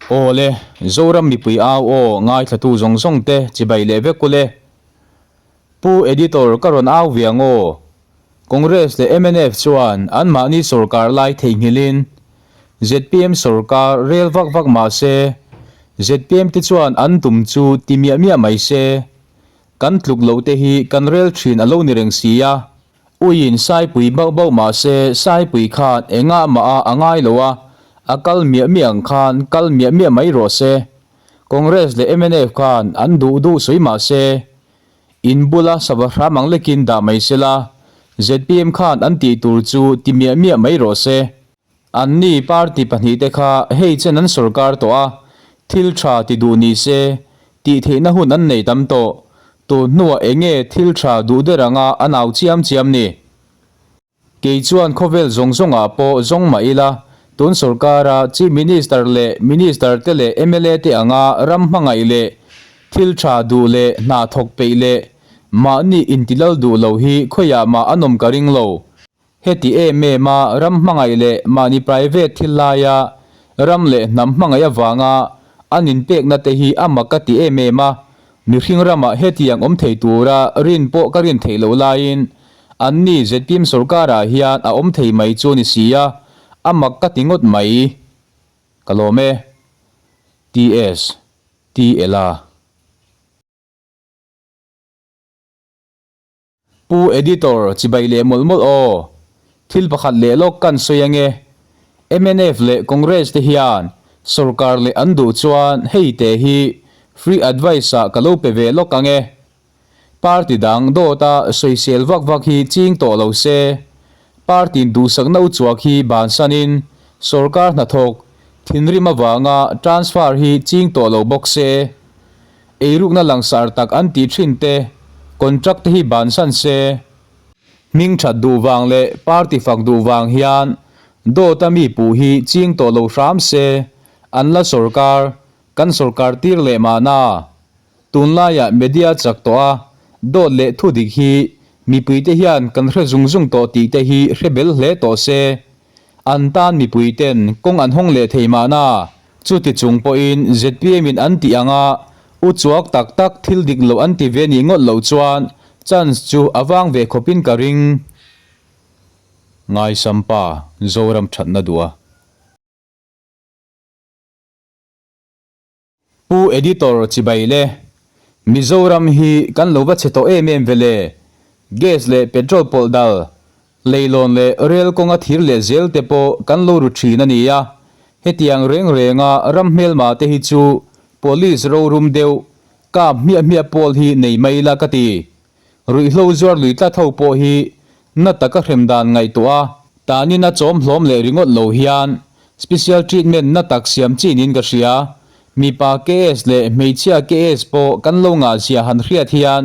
Aw le, Zoram mipui au aw ngaithlatu zawng zawng te chibai leh vek ule. Pu Editor ka rawn au ve ang aw. Congress leh mnf chuan anmahni sorkar lai theihnghilhin zpm sorkar rel vak vak mah se, zpm te chuan an tum chu ti miah miah mai se. Kan tluk loh te hi kan rel thin a lo ni reng si a. Uiin Saipui bauh bauh mah se Saipui khan engah mah a a ngai lo a, a kal miah miah ang khan kal miah miah mai rawh se. Congress leh mnf khan an duh duh sawi mah se, in bula sava hram ang lekin dah mai se la, zpm khan an tih tur chu ti miah miah mai rawh se. Anni party pahnihte kha hei chen an sorkar tawh a, thil tha ti duh ni se, tih theihna hun an nei tam tawh. Tun hnuah eng nge thil tha duh der anga an au chiam chiam ni? Kei chuan khawvel zawng zawngah pawh zawng mah ila, tun sorkara Chief Minister leh Minister te leh mla te anga ram hmangaih leh thil tha duh leh hna thawk peih leh mahni intilal duh lo hi khawiah mah an awm ka ring lo. Heti em em a ram hmangaih leh mahni private thil laia ram leh hnam hmangaih avanga an inpekna te hi a mak ka ti em em a, mihring ramah hetiang awm thei tura rin pawh ka rin theih loh laiin anni zpm sorkarah hian a awm thei mai chu ni si a, a mak ka ti ngawt mai. Ka lawm e. TS. T. Ela. Pu Editor, chibai leh mawlh mawlh aw. Thil pakhat leh lawk kan sawi ange. Mnf leh Congress te hian sorkar leh an duh chuan hei te hi free advice ah ka lo pe ve lawk ange. Party dang dawta sawisel vak vak hi ching tawh lo se. Party in duhsakna uchuak hi bansanin sorkar hnathawk thinrim avanga transfer hi ching tawh lo bawk se. Eirukna langsar tak an tih thin te, contract te hi bansan se. Hming that duh vang leh party fak duh vang hian dawta mi puh hi ching tawh lo hram se, an la sorkar, kan sorkar tir leh mahna. Tunlaiah media chak tawh a, dawt leh thudik hi mipuite hian kan hre zung zung tawh tih te hi hre bel hle tawh se. An tan mipui ten kawng an hawng leh thei mahna. Chuti chung pawhin zpm in an tih anga u chuak tak tak thil dik loh an ti ve nih ngawt loh chuan chance chu a vang ve khawpin ka ring. Ngaisampa Zoram thatna duh a. Pu Editor chibai le. Mizoram hi kan lo va chhe tawh em em ve le. Gas leh petrol pawlh dal, leilawn leh rail kawnga thir leh zel te pawh kan lo ru thin a nia. Hetiang reng renga ram hmelma te hi chu police rorum deuh kap hmiah hmiah pawl hi nei mai la ka ti. Ruihhlo zuar lui tlat ho pawh hi na taka hrem dan ngaihtuah a, tanin a chawm hlawm leh ringawt lo hian special treatment na tak siam chi niin ka hria. Mipa KS leh hmeichhia KS pawh kan lo ngahzia han hriat hian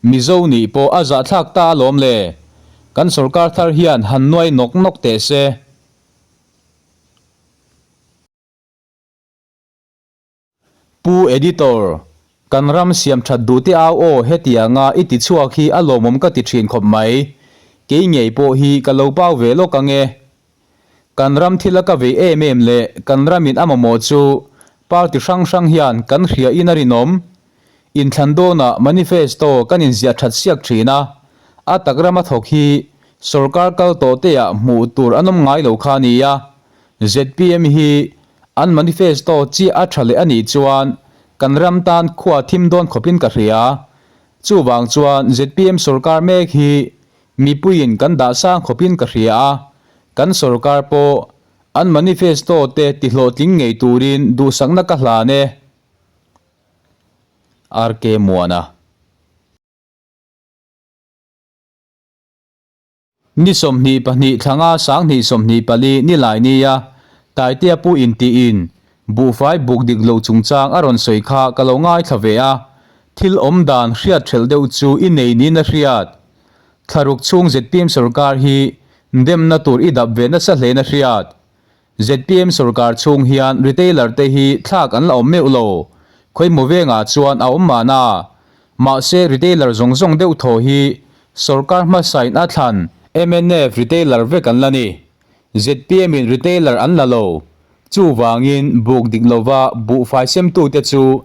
Mizo nih pawh a zahthlak ta alawm le. Kan sorkar thar hian han nuai nawk nawk teh se. Pu Editor, kan ram siam that duh te au aw hetianga i ti chhuak hi a lawmawm ka ti thin khawp mai. Kei ngei pawh hi ka lo pau ve lawk ange. Kan ram thil a ka vei em em leh kan ramin a mamawh chu party hrang hrang hian kan hria in a rinawm. Inthlan dawnah manifesto kan inziah that siak thin a, a tak rama thawk hi sorkar kal tawh teah hmuh tur an awm ngai lo kha a nia. Zpm hi an manifesto chiah a tha leh a nih chuan kan ram tan khua thim dawn khawpin ka hria. Chuvang chuan zpm sorkar mek hi mipuiin kan dah sang khawpin ka hria a, kan sorkar pawh an manifesto te tihlawhtling ngei turin duhsakna ka hlan e. RK Muana. Ni 22 thlanga 2024 ni lai nia Taitea pu intiin buhfai buk dik lo chungchang a rawn sawi kha ka lo ngaithla ve a, thil awm dan hriat hrelh deuh chu i nei niin a hriat. Thlaruk chhung zpm sorkar hi demna tur i dap ve nasa hlein a hriat. Zpm sorkar chhung hian retailer te hi thlak an la awm meuh lo. Khawimaw vengah chuan a awm mahna. Mahse retailer zawng zawng deuh thaw hi sorkar hmasain a thlan mnf retailer vek an la ni. Zpm in retailer an la lo. Chuvangin buk dik lova buhfai semtute chu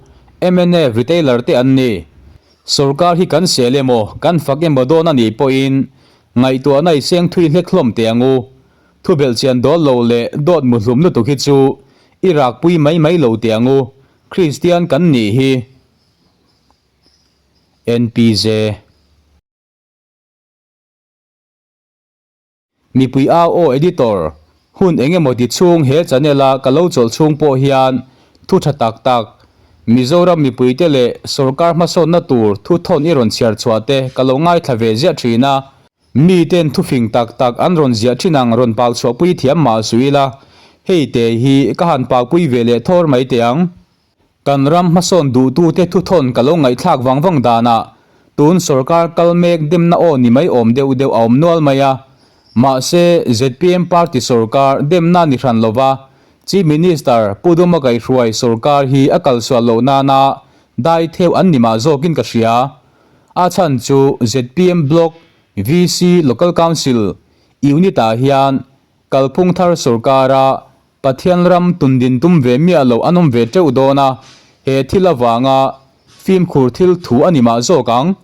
mnf retailer te an ni. Sorkar hi kan sel emaw, kan fak emaw dawn a nih pawhin ngaihtuahna i seng thui hlek hlawm teh ang u. Thubelhchian dawl lo leh dawt muhlum lutuk hi chu i rakpui mai mai lo teh ang u, Kristian kan nih hi. NPJ. Mipui au aw Editor, Hun eng emaw ti chhung he channel a ka lo chawlh chhung pawh hian thu tha tak tak, Mizoram mipuite leh sorkar hmasawnna tur thu thawn i rawn chhiar chhuah te ka lo ngaithla ve ziah thin a. Miten thu fing tak tak an rawn ziah thin ang rawn pau chhuahpui thiam mah suh ila, hei te hi ka han paupui ve leh thawr mai teh ang. Kan ram hmasawn duhtute thuthawn ka lo ngaihthlak vang vang danah tun sorkar kal mek demna aw ni mai awm deuh deuh a awm nual mai a. Mahse, zpm party sorkar demna ni hran lova Chief Minister Pu Duma Kaihruai sorkar hi a kalsual loh nana dai theuh an ni mah zawkin ka hria. A chhan chu zpm Block VC Local Council Unit-ah hian kalphung thar sorkara Pathian ram tundin tum ve miah loh an awm ve teuh dawn a, he thil avanga fimkhur thil thu a ni mah zawk ang.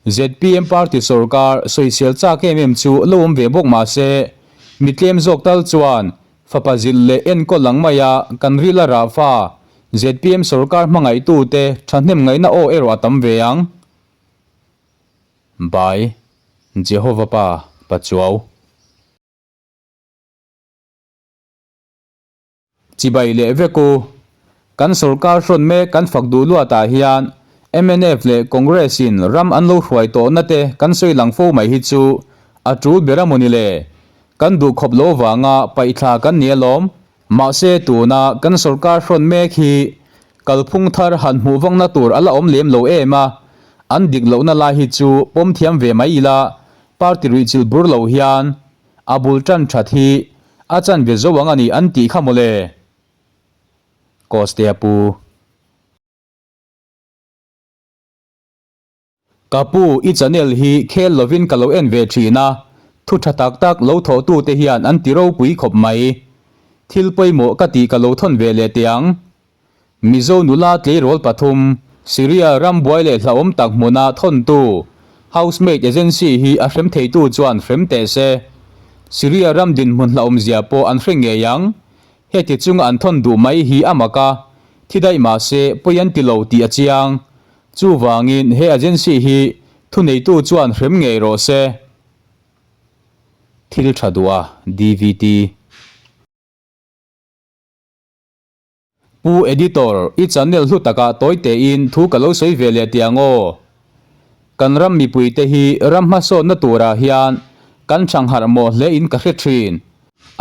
Zpm party sorkar sawisel chak em em chu lo awm ve bawk mah se, mi tlem zawk tal chuan fapa zilh leh enkawl ang maia kan ril a rah fa zpm sorkar hmangaihtute thahnem ngaihna aw erawh a tam ve ang. By Jehova Pa Pachuau. Chibai leh vek u. Kan sorkar hrawn mek kan fak duh luatah hian mnf leh Congress in ram an lo hruai tawhna te kan sawi lang fo mai hi chu a tul ber a mawni le. Kan duh khawp lo vanga paihthla kan ni alawm. Mahse tuna kan sorkar hrawn mek hi kalphung thar han hmuh vangna tur a la awm lem lo em a, an dik lohna lai hi chu pawm thiam ve mai ila party ruihchilh bur lo hian A bul tan that hi a chanve zo ang a ni an tih kha mawle. Kostea pu. Ka pu i channel hi khel lovin ka lo en ve thin a, thu tha tak tak lo thawh tu te hian an ti ropui khawp mai. Thil pawimawh ka tih ka lo thawn ve leh teh ang. Mizo nula tleirawl pathum, Syria ram buai leh hlauhawm tak hmuna thawntu, housemaid agency hi a hrem theitu chuan hrem teh se. Syria ram dinhmun hlauhawmzia pawh an hre ngei ang. Heti chunga an thawn duh mai hi a mak a, thi daih mah se pawi an ti lo tih a chiang. Chuvangin he agency hi thuneitu chuan hrem ngei rawh se. Thil tha duh a, DVT. Pu Editor, i channel hlu takah tawi tein thu ka lo sawi ve leh tih ang aw. Kan ram mipuite hi ram hmasawnna turah hian kan thangharh mawh hle in ka hre thin.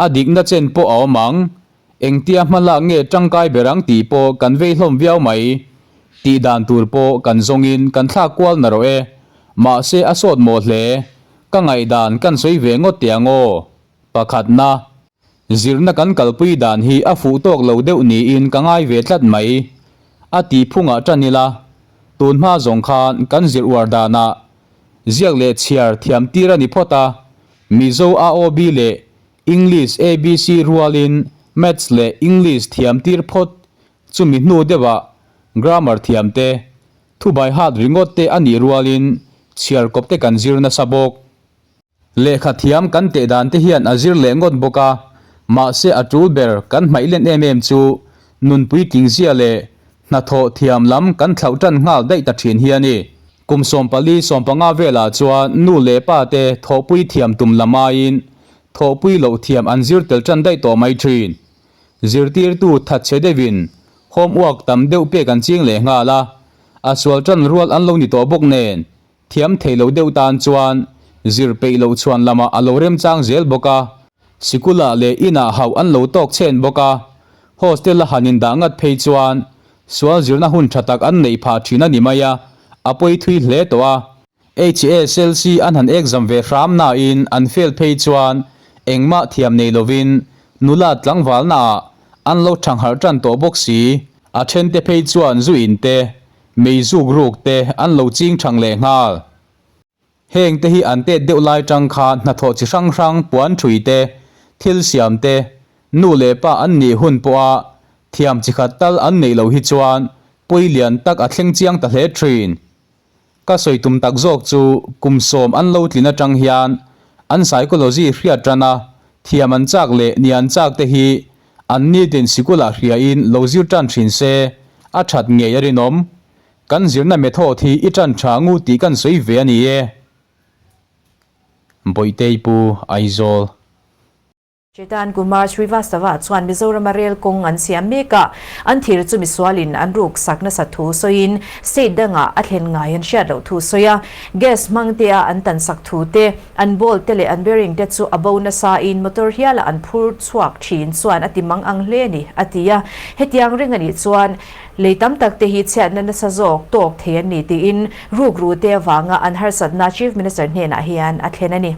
A dikna chen pawh a awm ang. Engtia hmalak nge tangkai ber ang tih pawh kan vei hlawm viau mai. Tih dan tur pawh kan zawngin kan thlak kual narawh e. Mahse a sawt mawh hle. Ka ngaihdan kan sawi ve ngawt teh ang aw. Pakhatna. Zirna kan kalpui dan hi a fuh tawk lo deuh niin ka ngai ve tlat mai. A tih phungah tan ila, tun hma zawng khan kan zir uar danah ziak leh chhiar thiam tir a ni phawt a, Mizo AOB leh English ABC rualin Maths leh English thiam tir phawt, chumi hnu deuhah Grammar thiam te, thubai hat ringawt te a nih rualin chhiar kawp te kan zir nasa bawk. Lehkha thiam kan teh dan te hian a zir leh ngawt bawk a, mahse a tul ber kan hmaih len em em chu nunpui tlingzia leh hnathawh thiam lam kan thlauh tan nghal daih ta thin hi a ni. Kum 14 15 velah chuan nu leh pa te thawhpui thiam tum lam aiin thawhpui loh thiam an zir tel tan daih tawh mai thin. Zirtirtu thatchhe deuhin homework tam deuh pek an ching leh nghal a, a sual tan rual an lo ni tawh bawk nen Thiam thei lo deuh tan chuan zir peih loh chhuan lamah a lo remchang zel bawk a, sikulah leh inah hauh an lo tawk chhen bawk a, hostel a han indah ngat phei chuan sual zirna hun tha tak an neih phah thin a ni mai a, a pawi thui hle tawh a. HSLC an han exam ve hram nain an fail phei chuan engmah thiam nei lovin nula tlangvalnaah an lo thangharh tan tawh bawk si. A thente phei chuan zu in te Mei zuk ruk te an lo ching thang leh nghal. Heng te hi an tet deuh lai tang khan hnathawh chi hrang hrang puan thui te, thil siam te, Nu leh pa an nih hun pawha thiam chi khat tal an neih loh hi chuan pawi lian tak a thleng chiang ta hle thin. Ka sawi tum tak zawk chu kum sawm an lo tlin atang hian an psychology hriat tan a, thiam an chak leh ni an chak te hi an nitin sikulah hriain lo zir tan thin se a that ngei a rinawm. Kan zirna method hi i tan tha ngu tih kan sawi ve a ni e. Bawihtei Pu Aizawl. Chetan Kumar Srivastava chuan Mizorama rel kawng an siam mek a, an thir chu misualin an ruk sak nasa thu sawiin state dangah a thlen ngai an hriat loh thu sawi a. Gas hmang te a an tan sak thu te, an bolt te leh an bearing te chu a bo nasa in motor hiala an phur chhuak thin chuan a ti mang ang hle a ni, a ti a. Hetiang reng a nih chuan lei tam tak te hi chhiatna nasa zawk tawk thei an ni tiin rukru te avanga an harsatna Chief Minister hnenah hian a thlen a ni.